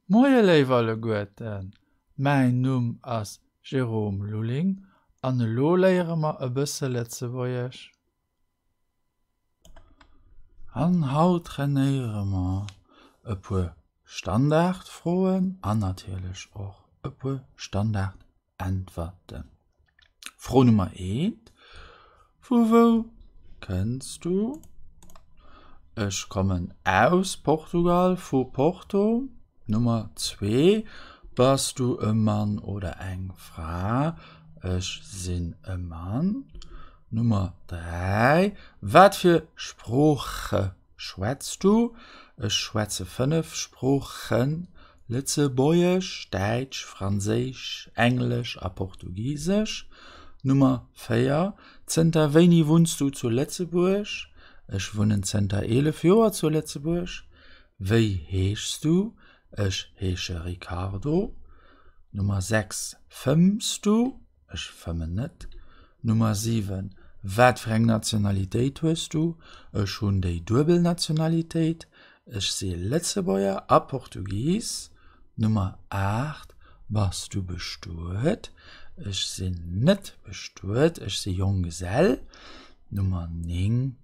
Moie léif alleguerten, mäin Numm ass Jérôme Lulling an elo léiere mer e bësse Lëtzebuergesch. An haut trainéiere mer e puer Standardfroen an natierlech och e puer Standardäntwerten. Fro Nummer eent, Vu wou kënns du? Ech kommen aus Portugal, vu Porto. Nummer zwee, Bass du e Mann oder eng Fra? Ech sinn e Mann. Nummer 3, Wat fir Sprooche schwätz du? Ech schwätze 5 Sproochen, Lëtzebuergesch, Däitsch, Franséisch, Englesch a Portugisesch. Nummer 4, Zënter wéini wunns du zu Lëtzebuerg? Ech wunnen zënter 11 Joer zu Lëtzebuerg. Wéi heeschs du? Ech heesche Ricardo. Nummer 6, Fëmms du? Ech fëmmen net. Nummer 7, Wat fir eng Nationalitéit hues du? Ech hunn déi duebel Nationalitéit, ech si Lëtzebuerger a Portugis. Nummer 8, Bass du bestuet? Ech sinn net bestuet, ech si Jonggesell. Nummer 9,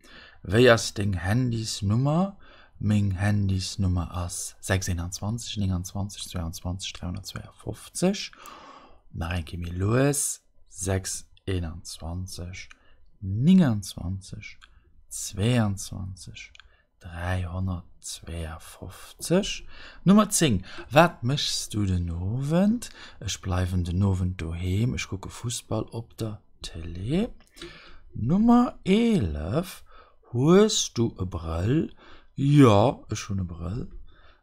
Wéi ass deng Handysnummer? Meng Handysnummer ass 6 21 29 22 352. Nach eng Kéier méi lues, 6 21 29 22 352. Nummer 10, Wat méchs du den Owend? Ech bleiwen den Owend doheem, ech kucke Fussball op der Tëlee. Nummer 11, Hues du e Brëll? Jo, ech hunn e Brëll.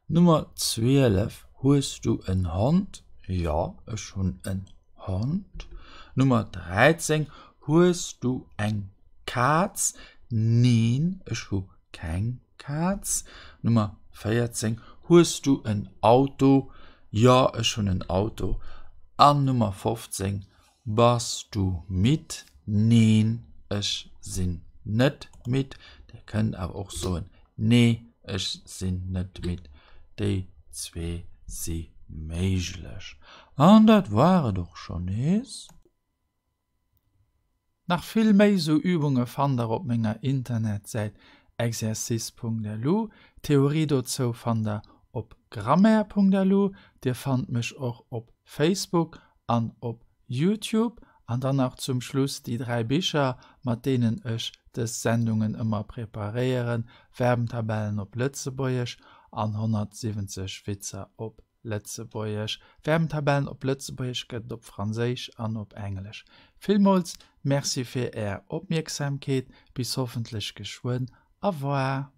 Nummer 12, Hues du en Hond? Jo, ech hunn en Hond. Nummer 13, Hues du eng Kaz? Neen, ech hu keng Kaz. Nummer 14, Hues du en Auto? Jo, ech hunn en Auto. An Nummer 15, Bass du midd? Neen, ech sinn net midd. Dir kënnt awer och soen, Nee, ech sinn net midd. Déi zwee si méiglech. An dat war et och schonn nees. Nach vill méi sou Übunge fannt der op menger Internetsäit exercice.lu. D'Theorie dozou fannt der op grammaire.lu. Dir fannt mech och op Facebook an op Youtube. An dann nach zum Schluss déi 3 Bicher, mat deenen ech dës Sendungen ëmmer preparéieren, Verbentabellen op Lëtzebuergesch an 170 Witzer op Lëtzebuergesch. Verbentabellen op Lëtzebuergesch gëtt et op Franséisch an op Englesch. Villmools Merci fir Är Opmierksamkeet, bis hoffentlech geschwënn. Au revoir.